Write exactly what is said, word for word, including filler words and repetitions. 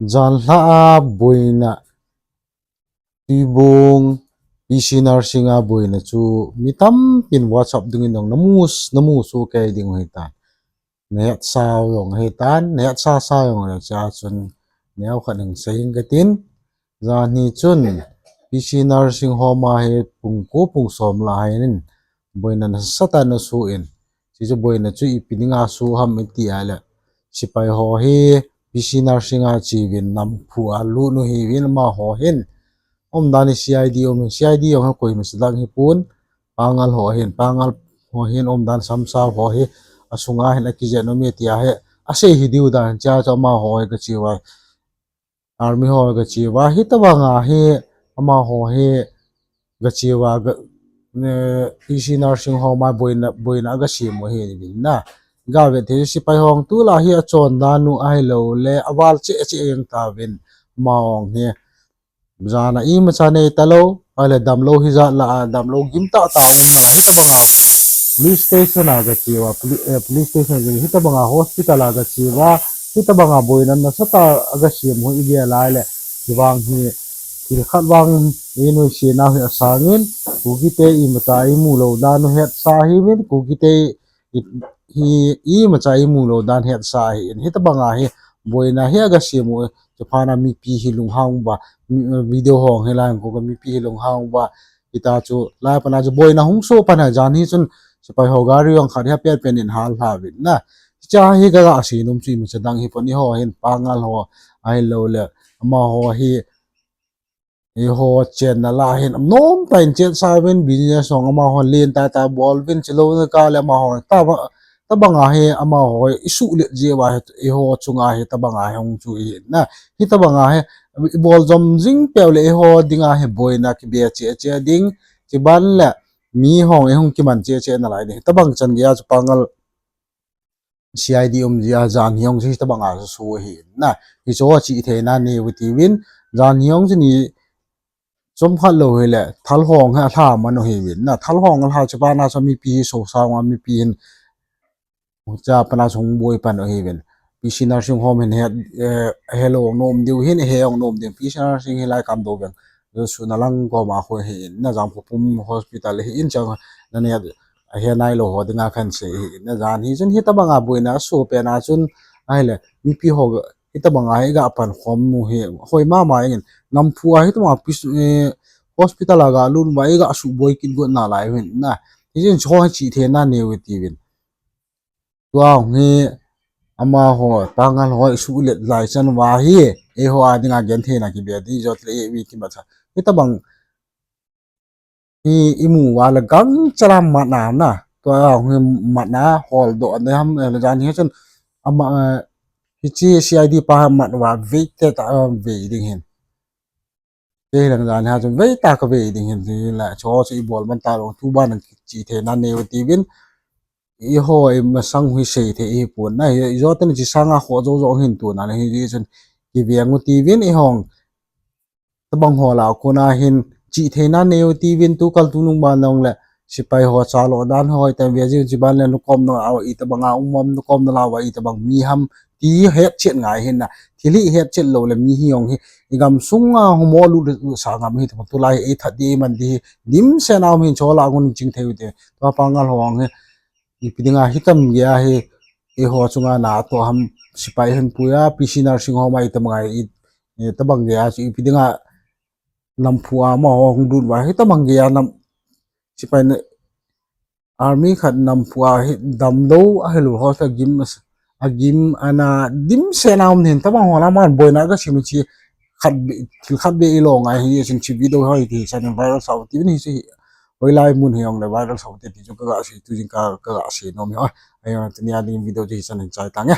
Janlhah a boina, Tuibong P C Nursing a boina chu mi tampin WhatsApp dungin jong namu, namu soh kei ding u ahitan. Nahetsa u jong ahitan, nahetsa sa jong ahi, chua chun neo khat hung sei inge katin. Janhi chun P C Nursing Home a hi pung ko pung som lai hin boina nasatah in asoh in. Hichu boina chu ipi dinga asoh ham iti ahile, sepai ho hi P C Nursing a cheuvin namphu a lut u ahiuvin amaho hin. Umdan hi C I D um in, C I D jong hi koima sadang hipon, Pangal ho hin, Pangal ho hin umdan samsao ho hi asunga hin akijen um e tia hi asei hi diu dan, chua chu amaho hi gacheuva, Army ho gacheuva, hitobanga hi amaho hi gacheuva, P C Nursing Home a boina, boina agasem u ahiuvin na. Gavet thei sepai hon tulai hi achon dan u ahiloule aval cheh cheh jeng tauvin, amaho hi jana imacha nei talou, ahile damlou hijat lah a damlou gimtah tah um nalai, hitobanga police station a gacheuva, police station, hitobanga hospital a gacheuva, hitobanga boina nasatah a agasem u igel a ahile, hivang hi thil khat vang, einuisatnau hi asangin, Kukite imacha imu lou dan u hetsa ahiuvin, Kukite hi imacha imu lou dan hetsa ahin, hitobanga hi boina hi agasem u, chuphat a mipi hi lunghang uva, video hung hilai ko ka mipi hi lunghang uva, hita chu lai pana chu boina hung soh pana janhi chun sepai ho gari jong khat hi apet pen in hallha uvin na. Hichea hi kagasei nom chu imacha dang hipon, eiho hin Pangal ho ahiloule amaho hi eiho chenna lah hin nomtah in chesa uvin, business jong amaho lentah tah bol uvin, chulou na kah le amaho tobanga hi amaho isuhlet jeh uva hi eiho chunga hi tobanga hi hung chu ahi na. Hitobanga hi ibol jom jing peh uleh eiho dinga hi boina kibe cheh cheh ding, chuban le mi hon eihung kiman cheh cheh nalai ding. Hitobang chan geiya chu Pangal C I D um jeh a janhi jong chu hitobanga chu asoh ahi na. Hichu chihtheina neiu tiuvin, janhi jong chu ni chomkhat lou hile thal hong hi alha man u ahiuvin na, thal hong alha, chuphat a chu mipi hi sosa uva, mipi hin chuphat a chu hung boi pan u ahiuvin. P C Nursing Home hin helou nom diu hin, he jong nom diu, P C Nursing hilai Kamdou veng, Suna lang koma khu ahin na, Jangkho pum hospital ahin, chang nane ahe nailou ho dinga kahin sei ahin na. Janhi chun hitobanga boina asoh pena chun ahile mipi ho hitobanga hi gapan khom u hi hoi mama jengin, namphu a hitobanga hospital a galut uva igasuhboi kit got nalai uvin na. Hichun chu hi chihtheina neiu tiuvin. Tua hi amaho Pangal ho isuhlet lai chan uva hi eiho a dinga gentheina kibe ding, ijot le eivi kimatha, hitobang hi imu uva le gangchal a matna na, tua hi matna holdoh ding ham, janhi chun ama, hiche C I D pa mat uva veitah a vei ding hin. Kei lang janhi a chun veitah a kavei ding hin, hile chu chu ibol man talou, tuban a chihtheina neiu tiuvin, eiho imasang hi sei thei hipon na, ijot teni chi sanga kho jou jou hin tuna le hijeh chun kiveng u tiuvin, eihon tobang ho lah a kona hin chihtheina neiu tiuvin, tukal tunung ban jongle sepai ho chalo dan ho itam ve jiu, chuban le nukom na a itobanga um ham, nukom na lah uva itobang mi ham ti hetchet ngai hin na. Thil hi hetchet loule mi hi jong hi igamsunga humo lut sah ngam hi, tulai hi eithat ding eiman ding hi dimset a um hin, chu lah a kon ching thei u te. Tua Pangal ho jong hi ipi dinga hitam geiya hi eiho chunga natoh ham, sepai hin puiya, P C Nursing Home a itobanga, itobang geiya chu ipi dinga namphu a amaho hung lut uva hitobang geiya nam, sepai na, Army khat namphu a hi damlou ahilou ho agim, agim ana dimset a um hin, tobang ho lah a man boina agasem u chu khat, thil khat beh ilo ngai hi, hichun hiche video hi hichan in viral sah u tiuvin, hiche hi hoilai mun hijongle viral sah u te ti chu kagasei, tujing ka, kagasei nom hi. Ahi, tunia ding video chu hichan in chai tange.